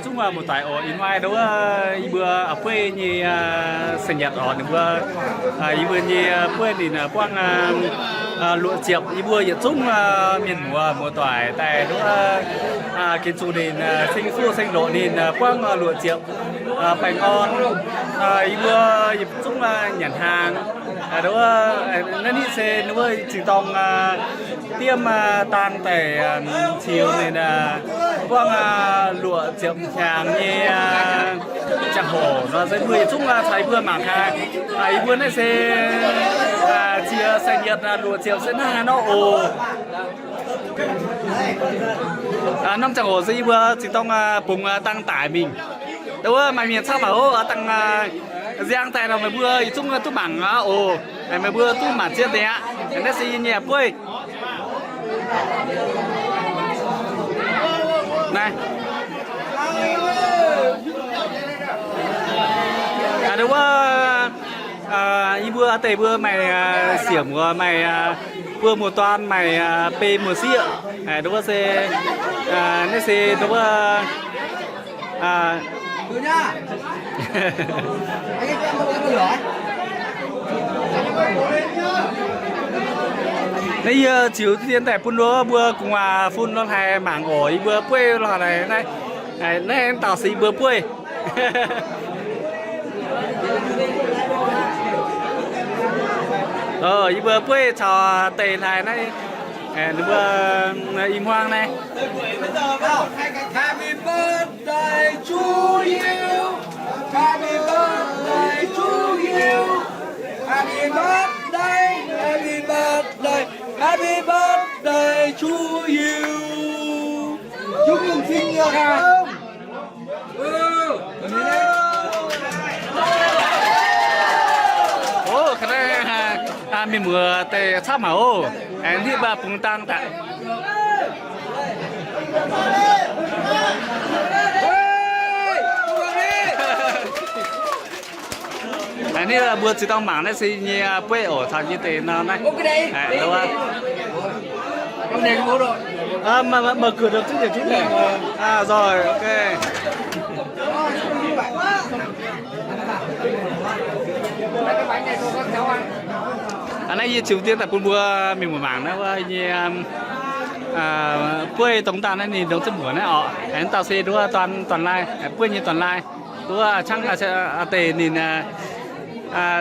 Zungv muoz-doic oc, ih hnoi nduov yie mbuo bueiv nyei seng-nyac oc, ninh mbuo, yie mbuo nyei bueiv ninh buangv luoqc ziepc, yie mbuo yietc zungv mienh muoz muoz-doic daaih nduov, gengh zuqc ninh ceng fuqv ceng loqc ninh buangv luoqc ziepc baengh orn. Yie mbuo yietc zungv nyanc hnaangx. Nduov, naaiv se ninh mbuo zingh dorng diev dang daaih ziux ninh buangv luoqc ziepc hnyangx nyei ziangh hoc nor se mbuo yietc zungv caux yie mbuo mangc gaax. Yie mbuo naaiv se ziex seng-nyac luoqc ziepc se hnangv haaix nor oc. Norm ziangh hoc se yie mbuo zingh dorng bungx dang daic mingh. Nduov maaih mienh camv mangc oc, dangh nziang daaih nor meih mbuo yietc zungv duqv mangc aqv oc. Meih mbuo duqv mangc zien deix aqv. Naaiv se yie nyei bueiv. Naaiv. Nduov, yie mbuo deix mbuo maaih siec muoz, maaih buo muoz-dorn, maaih bei muoz-sieqv. Nduov se, naaiv se nduov, naaiv yie ziux dien daaih bun nduov mbuo gu'nguaaz fun lo hlaaix mangc oc. Yie mbuo bueiv lo hlaaix naaiv, naaiv dauh se yie mbuo bueiv. Yie mbuo bueiv caux deix hlaaix naaiv, ninh mbuo i hmuangv naaiv. Oc, ga'naaiv mienh muoz deix camv haic oc. Aengx hitv mbuo bungx dang daaih. Aa, ninh mbuo zinh dorng mangc naaiv se nyei bueiv oc, caux nyei deix nor naaiv. Aa, nduov. Aa, meih, meih, meih gửi được chứ nhỉ chú nhỉ? À, rồi, ok. Aa, naaiv yie ziux dien daaih bun mbuo mienh muoz mangc naaiv wuov nyei, aa, bueiv dongh dangh naaiv ninh ndongc zengv muoc naaiv oc. Aengx dauh se nduov dorn, dorn-laai, bueiv nyei dorn-laai. Nduov qangv deix ninh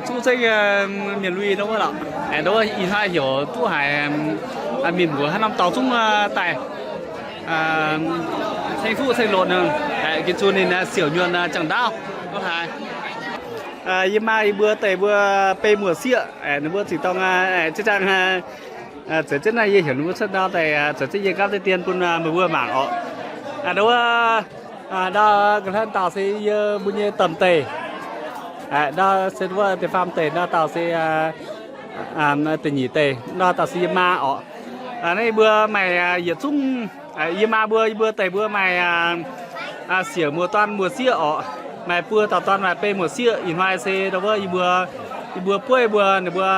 zuqv zengv mienh lui nor wuov lorqc. Aengx nduov ih hnoi heuc duqv haiz mienh muoz haaix norm dorngx zungv daaih ceng fuqv ceng loqc nor, gengh zuqc ninh siouc nyuonh ziangh ndaauv. Yie maa yie mbuo deix mbuo bei muoz-sieqv, ninh mbuo zinh dorng, zinh ndaangc, zeiz jienv naaiv yie heuc ninh mbuo cuotv ndau daaih, zeiz jienv yie gapv deix dien bun meih mbuo mangc oc. Nduov, ndau ga'hlen dauh se yie mbuo nyei domh deic. Ndau se wuov deix faam deic, ndau dauh se da'nyeic deic, ndau dauh se yie maa oc. Naaiv yie mbuo maaih yietc zungv, yie maa mbuo, yie mbuo deic mbuo maaih siec muoz-dorn muoz-sieqv oc. Maaih buo dauh dorn maaih bei muoz-sieqv. Ih hnoi se ndau wuov yie mbuo, yie mbuo bueiv mbuo, ninh mbuo,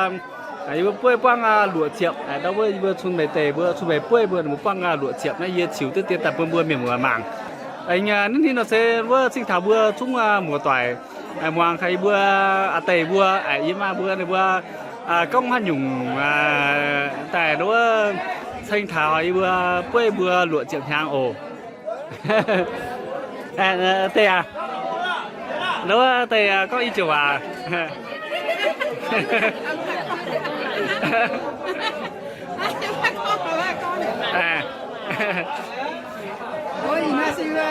yie mbuo bueiv buangv luoqc ziepc. Ndau wuov yie mbuo cun meih deic mbuo, cun meih bueiv mbuo, ninh mbuo buangv luoqc ziepc. Naaiv yie ziux duqv dien daaih bun mbuo mienh muoz mangc. Aengx ninh hingh nor se wuov cing taux mbuo zungv muoz-doic muangx gaax yie mbuo a'deix mbuo, yie maa mbuo ninh mbuo gorngv haaix nyungc daaih nduov ceng taux yie mbuo bueiv mbuo luoqc ziepc hnyangx oc. Deic aac, nduov deic gorngv i ziouc waac. Ih hnoi se yie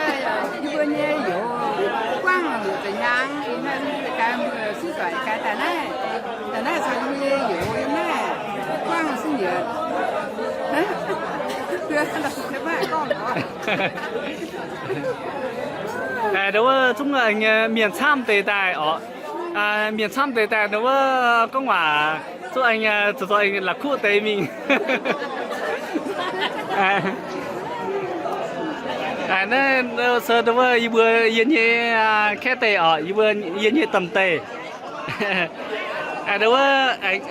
mbuo nyei youz guangv luoqc ziepc hnyangx, ih hnoi se gaax mbuo sieqv doic gaax daaih naaiv, daaih naaiv caux yie mbuo nyei youz yiem naaiv guangv sieqv nyuoqc. Nduov wuov zungv mienh camv deix daaih oc. Mienh camv deix daaih nduov wuov gorngv waac zungv aengx zoux zoux aengx la'kuqv deix mingh. Naaiv se nduov wuov yie mbuo yie nyei kaeqv deic oc, yie mbuo yie nyei domh deic. Nduov wuov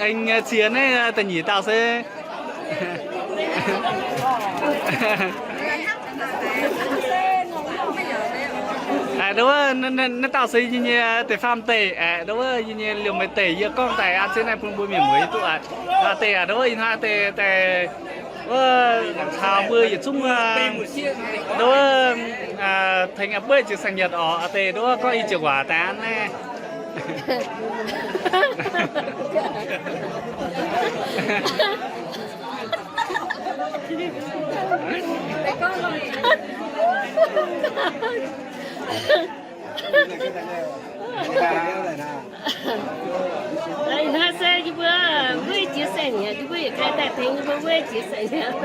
aengx ziex naaiv da'nyeic dauh se. Aa, wuov, naaiv dauh se yie nyei deix faam deic, aa, wuov, yie nyei liouh meix deic, yie gorngv daaih aa, se naaiv bun mbuo mienh muoz yie duqv aqv. Aa, deix aac, wuov, ih hnoi deix, deix, wuov, caux mbuo yietc zungv, wuov, tengx a'bueiv jiex saeng-yietc orqc, deix, wuov, gorngv i jiex waac daaih aqv naaiv. Ih hnoi se yie mbuo weiv jiex saeng-yietc, yie mbuo yietc kaaix daaih tengx yie mbuo weiv jiex saeng-yietc.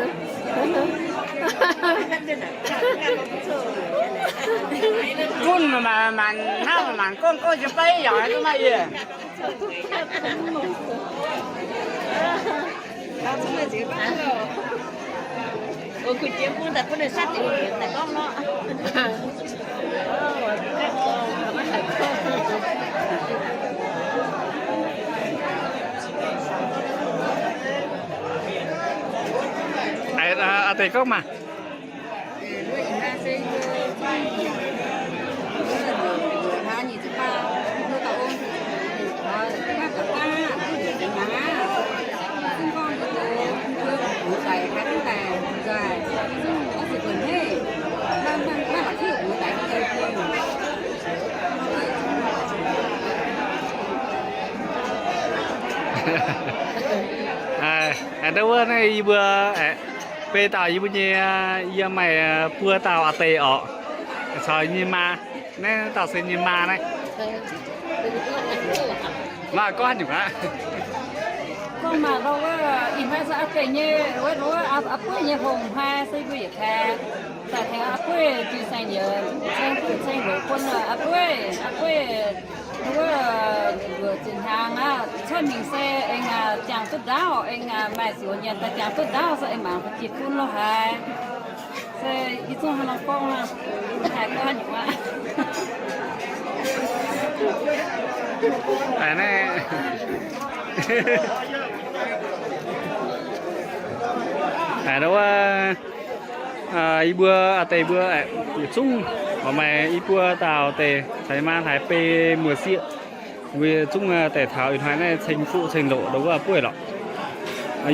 Gunv maanc, maanc hnangv maanc gorngv gorngv jiex beiv yaac duqv maaih yie. Aa, deix gorngv maah. Aa, wuov naaiv yie mbuo, aa, beiv dauh yie mbuo nyei, yie maaih buo dauh a'deix orqc, caux nyei maa. Naaiv dauh se nyei maa naaiv. Mv gorngv haaix nyungc aqv. Gorngv maaih ndau wuov, ih hnoi se a'deix nyei, wuov, wuov, a'bueiv nyei hungh hnoi se yie mbuo yietc kaaix daaih tengx a'bueiv jiex saeng-yietc, ceng duqv ceng ndoqc bun a'bueiv, a'bueiv wuov, nduoc zinh hnaangx aqv, cuotv mingh se aengx jangx duqv ndaauv, aengx maaih zoux nyanc daaih jangx duqv ndaauv se aengx mangc jiex bun lo haaix. Se yie zungv haaix nor gorngv, haaix gorngv nyungc aqv. Wuov, yie mbuo a'deix mbuo yietc zungv oix maaih i buo dauh deix caux maa hlaaix bei muoz-sieqv. Mbuo yietc zungv deix taux ih hnoi naaiv ceng fuqv ceng ndoqc ndau wuov bueiv lorqc.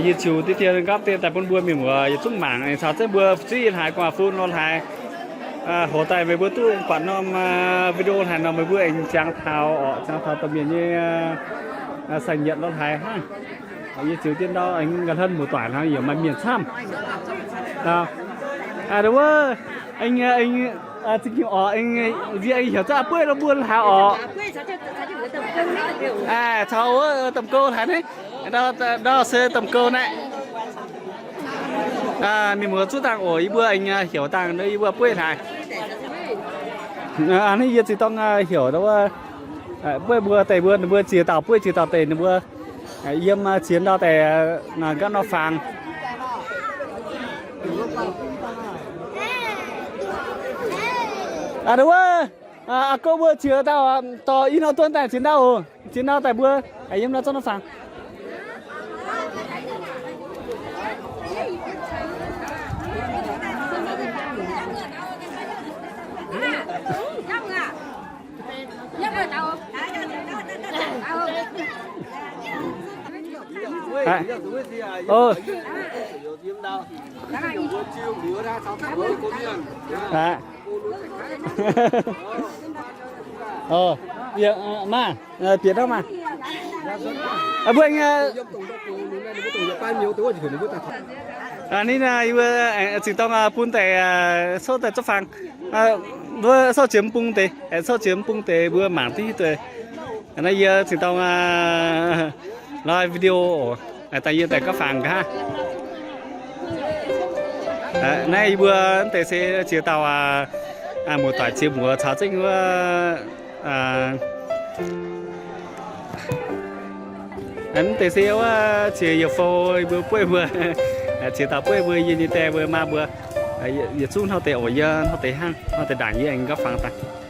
Yie ziux diqv dien nqaapv dien daaih bun mbuo mienh muoz yietc zungv mangc, aengx caux zengv mbuo fu'jueiv hlaaix gu'nguaaz fun lo hlaaix, hoc daaih meih mbuo duqv buatc norm video hlaaix nor meih mbuo aengx ziangx taux orqc, ziangx taux domh mienh nyei saeng-yietc lo hlaaix hnangv. Yie ziux dien ndau aengx nqa'hlen muoz-doic hnangv yaac maaih mienh camv. Ndau wuov, aengx, aengx, za'gengh orqc, aengx nziex aengx heuc zaqv bueiv lo mbuo hlaaix orqc. Caux wuov domh gouv hlaaix naaiv. Ndau se domh gouv naaiv. Mienh muoz zuov dangh oc, yie mbuo aengx heuc dangh yie mbuo bueiv hlaaix. Naaiv yie zingh dorng heuc ndau wuov bueiv mbuo deix mbuo, ninh mbuo ziex dauh bueiv ziex dauh deix ninh mbuo yiem ziex ndau deix nqa'haav nor fangx. Ndau wuov, aa, gouv mbuo ziex dauh dorh i nor duon daaih ziex ndau oc. Ziex ndau daaih mbuo yiem nor zorqv nor fangx. Maah, bieqc nor maah. Mbuo ninh, zingh dorng bun deix souv daaih zorqv fangx. Mbuo souv jiex mv bung deix, souv jiex mv bung deix mbuo mangc diqv hiuv duqv. Naaiv yie zingh dorng loi video oc, daaih yie daaih gapv fangx nqa'haav. Naaiv yie mbuo deix se ziex dauh muoz-doic ziex muoz caux zengv wuov, mv deix se wuov ziex yietc fou mbuo bueiv mbuo, ziex dauh bueiv mbuo yie nyei die mbuo maa mbuo, yietc zungv hnangv deix oc, yie hnangv deix hnangv, hnangv deix ndaangc yie aengx gapv fangx daaih.